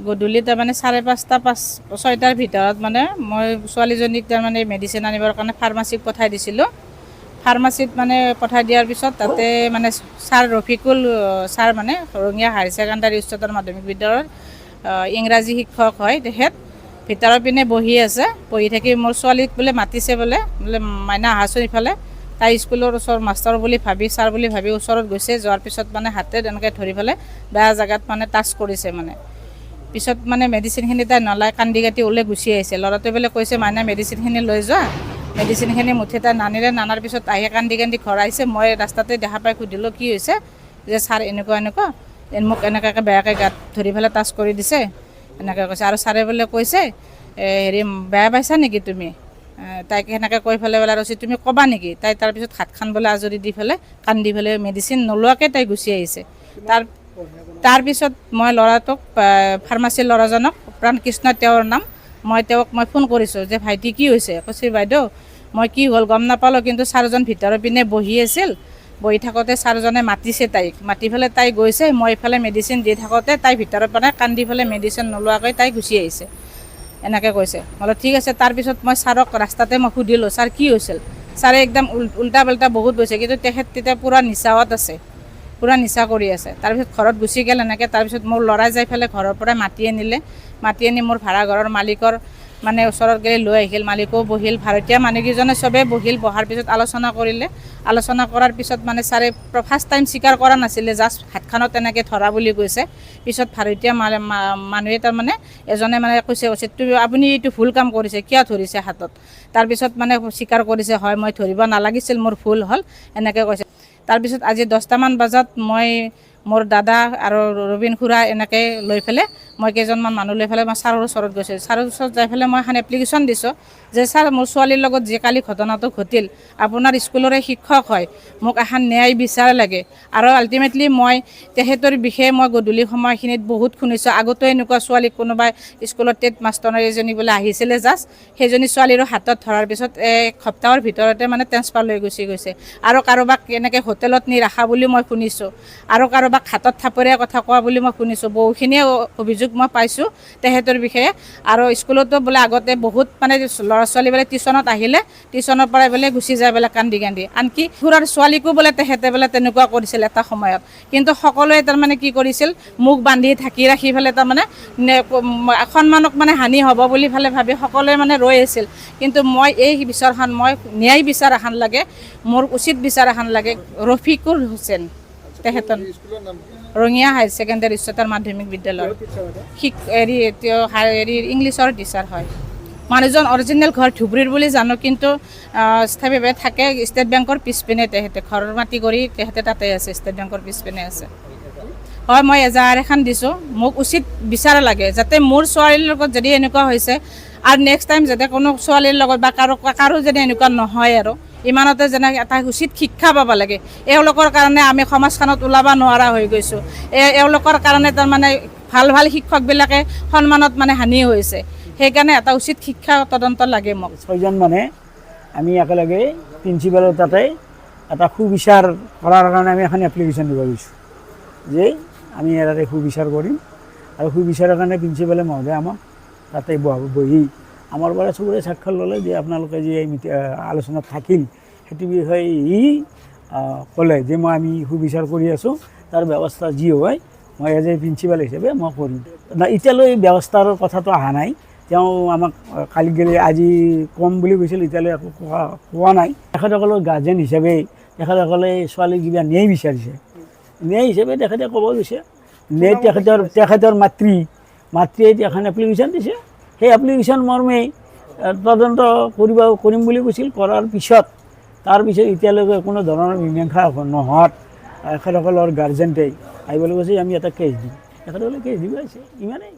গধূলি তাৰমানে 5:30, 5, 6টাৰ ভিতৰত মানে মই ছোৱালীজনীক তাৰমানে মেডিচিন আনিবৰ কাৰণে ফাৰ্মাচীত পঠাই দিছিলোঁ। ফাৰ্মাচীত মানে পঠাই দিয়াৰ পিছত তাতে মানে ছাৰ ৰফিকুল ছাৰ, মানে ৰঙিয়া হায়াৰ ছেকেণ্ডাৰী উচ্চতৰ মাধ্যমিক বিদ্যালয়ৰ ইংৰাজী শিক্ষক হয়, তেখেত ভিতৰৰ পিনে বহি আছে। বহি থাকি মোৰ ছোৱালীক বোলে মাতিছে, বোলে বোলে মাইনা, আহাচোন ইফালে। তাই স্কুলৰ ওচৰ মাষ্টৰ বুলি ভাবি, ছাৰ বুলি ভাবি ওচৰত গৈছে। যোৱাৰ পিছত মানে হাতে এনেকৈ ধৰি পেলাই বেয়া জেগাত মানে টাচ কৰিছে। মানে পিছত মানে মেডিচিনখিনি তাই নলাই কান্দি কাটি ওলাই গুচি আহিছে। ল'ৰাটোৱে বোলে কৈছে, মাইনা, মেডিচিনখিনি লৈ যোৱা। মেডিচিনখিনি মুঠে তাই নানিলে। নানাৰ পিছত আহি কান্দি কান্দি ঘৰ আহিছে। মই ৰাস্তাতে দেখা পাই সুধিলোঁ, কি হৈছে? যে ছাৰ, এনেকুৱা এনেকুৱা, মোক এনেকুৱাকৈ বেয়াকৈ গাত ধৰি পেলাই টাচ কৰি দিছে, এনেকৈ কৈছে। আৰু ছাৰে বোলে কৈছে, হেৰি, বেয়া পাইছা নেকি তুমি? তাইক সেনেকৈ কৈ পেলাই বোলে আৰু তুমি ক'বা নেকি? তাই তাৰপিছত হাতখন বোলে আজৰি দি পেলাই কান্দি পেলাই মেডিচিন নোলোৱাকৈ তাই গুচি আহিছে। তাৰপিছত মই ল'ৰাটোক, ফাৰ্মাচীৰ ল'ৰাজনক, প্ৰাণকৃষ্ণ তেওঁৰ নাম, মই তেওঁক মই ফোন কৰিছোঁ যে ভাইটি, কি হৈছে? কৈছে, বাইদেউ, মই কি হ'ল গম নাপালোঁ, কিন্তু ছাৰজন ভিতৰৰ পিনে বহি আছিল। বহি থাকোঁতে ছাৰজনে মাতিছে তাইক। মাতি পেলাই তাই গৈছে। মই ইফালে মেডিচিন দি থাকোঁতে তাই ভিতৰৰ পৰা কান্দি পেলাই মেডিচিন নোলোৱাকৈ তাই গুচি আহিছে, এনেকৈ কৈছে। বোলো ঠিক আছে। তাৰপিছত মই ছাৰক ৰাস্তাতে মই সুধিলোঁ, ছাৰ, কি হৈছিল? ছাৰে একদম উল্টা পাল্টা বহুত কৈছে, কিন্তু তেখেত তেতিয়া পূৰা নিচাত আছে, পূৰা নিচা কৰি আছে। তাৰপিছত ঘৰত গুচি গ'ল এনেকৈ। তাৰপিছত মোৰ ল'ৰাই যাই পেলাই ঘৰৰ পৰা মাতি আনিলে। মাতি আনি মোৰ ভাড়া ঘৰৰ মালিকৰ মানে ওচৰত গ'লে লৈ আহিল। মালিকো বহিল, ভাড়াতীয়া মানুহকেইজনে চবেই বহিল। বহাৰ পিছত আলোচনা কৰিলে। আলোচনা কৰাৰ পিছত মানে ছাৰে ফাৰ্ষ্ট টাইম স্বীকাৰ কৰা নাছিলে, জাষ্ট হাতখনত তেনেকৈ ধৰা বুলি কৈছে। পিছত ভাড়াতীয়া মানুহে তাৰমানে এজনে মানে কৈছে কৈছে তুমি, আপুনি এইটো ভুল কাম কৰিছে, কিয় ধৰিছে হাতত? তাৰপিছত মানে স্বীকাৰ কৰিছে, হয়, মই ধৰিব নালাগিছিল, মোৰ ভুল হ'ল, এনেকৈ কৈছে। তাৰপিছত আজি 10টামান বজাত মই মোৰ দাদা আৰু ৰবীন খুৰা এনেকৈ লৈ পেলাই, মই কেইজনমান মানুহ লৈ পেলাই মই ছাৰৰ ওচৰত গৈছোঁ। ছাৰৰ ওচৰত যাই পেলাই মই এখন এপ্লিকেশ্যন দিছোঁ যে ছাৰ, মোৰ ছোৱালীৰ লগত যে কালি ঘটনাটো ঘটিল, আপোনাৰ স্কুলৰে শিক্ষক হয়, মোক এখন ন্যায় বিচাৰ লাগে। আৰু আল্টিমেটলি মই তেখেতৰ বিষয়ে মই গধূলি সময়খিনিত বহুত শুনিছোঁ। আগতেও এনেকুৱা ছোৱালীক কোনোবাই স্কুলত টেট মাষ্টৰ এজনী বোলে আহিছিলে জাষ্ট, সেইজনী ছোৱালীৰো হাতত ধৰাৰ পিছত এক সপ্তাহৰ ভিতৰতে মানে ট্ৰেন্সফাৰ লৈ গুচি গৈছে। আৰু কাৰোবাক এনেকৈ হোটেলত নি ৰাখা বুলি মই শুনিছোঁ আৰু কাৰোবাক হাতত থাপৰীয়া কথা কোৱা বুলি মই শুনিছোঁ। বহুখিনিয়ে অভিযোগ মই পাইছোঁ তেখেতৰ বিষয়ে। আৰু স্কুলতো বোলে আগতে বহুত মানে ল'ৰা ছোৱালী বোলে টিউশ্যনত আহিলে টিউশ্যনৰ পৰাই বোলে গুচি যায় বোলে কান্দি কান্দি। আনকি খুৰাৰ ছোৱালীকো বোলে তেখেতে বোলে তেনেকুৱা কৰিছিল এটা সময়ত। কিন্তু সকলোৱে তাৰমানে কি কৰিছিল, মুখ বান্ধি ঢাকি ৰাখি পেলাই তাৰমানে সন্মানক মানে হানি হ'ব বুলি পেলাই ভাবি সকলোৱে মানে ৰৈ আছিল। কিন্তু মই এই বিচাৰখন, মই ন্যায় বিচাৰ এখন লাগে, মোৰ উচিত বিচাৰ এখন লাগে। ৰফিকুল হুছেইন তেখেতৰ। ৰঙিয়া হায়াৰ ছেকেণ্ডাৰী উচ্চতৰ মাধ্যমিক বিদ্যালয়ৰ হেৰি, তেওঁ হেৰি ইংলিছৰ টিচাৰ হয়। মানুহজন অৰিজিনেল ঘৰ ধুবুৰীৰ বুলি জানো, কিন্তু স্থায়ীভাৱে থাকে ষ্টেট বেংকৰ পিছপিনে। তেখেতে ঘৰৰ মাটি কৰি তেখেতে তাতে আছে, ষ্টেট বেংকৰ পিছপিনে আছে। হয়, মই এজাহাৰ এখন দিছোঁ। মোক উচিত বিচাৰ লাগে, যাতে মোৰ ছোৱালীৰ লগত যদি এনেকুৱা হৈছে আৰু নেক্সট টাইম যাতে কোনো ছোৱালীৰ লগত বা কাৰো কাৰো যদি এনেকুৱা নহয়। আৰু ইমানতে যেনে এটা উচিত শিক্ষা পাব লাগে। এওঁলোকৰ কাৰণে আমি সমাজখনত ওলাব নোৱাৰা হৈ গৈছোঁ। এওঁলোকৰ কাৰণে তাৰমানে ভাল ভাল শিক্ষকবিলাকে সন্মানত মানে হানি হৈছে। সেইকাৰণে এটা উচিত শিক্ষা তদন্ত লাগে মোক। ছয়জন মানে আমি একেলগে প্ৰিন্সিপালৰ তাতে এটা সুবিচাৰ কৰাৰ কাৰণে আমি এখন এপ্লিকেশ্যন দিব গৈছোঁ যে আমি ইয়াতে সুবিচাৰ কৰিম। আৰু সুবিচাৰৰ কাৰণে প্ৰিন্সিপালে মহোদয়ে আমাক তাতে বহি আমাৰ পৰা চবৰে স্বাক্ষৰ ল'লে যে আপোনালোকে যে এই আলোচনাত থাকিল, সেইটো বিষয়ে ই ক'লে যে আমি সুবিচাৰ কৰি আছোঁ, তাৰ ব্যৱস্থা যি হয় মই এজ এ প্ৰিন্সিপাল হিচাপে মই কৰিম। না, এতিয়ালৈ ব্যৱস্থাৰ কথাটো অহা নাই। তেওঁ আমাক কালি গ'লে আজি ক'ম বুলি কৈছিল, এতিয়ালৈ একো কোৱা নাই। তেখেতসকলৰ গাৰ্জেন হিচাপে তেখেতসকলে ছোৱালীক কিবা ন্যায় বিচাৰিছে। ন্যায় হিচাপে তেখেতে ক'ব গৈছে ন্যায়। তেখেতৰ মাতৃয়ে এতিয়া এখন এপ্লিকেশ্যন দিছে। সেই এপ্লিকেশ্যন মৰ্মেই তদন্ত কৰিম বুলি কৈছিল। কৰাৰ পিছত, তাৰপিছত এতিয়ালৈকে কোনো ধৰণৰ মীমাংসা নোহোৱাত তেখেতসকলৰ গাৰ্জেণ্টে আহিবলৈ কৈছে, আমি এটা কেছ দিম। তেখেতসকলে কেছ দিব আহিছে, ইমানেই।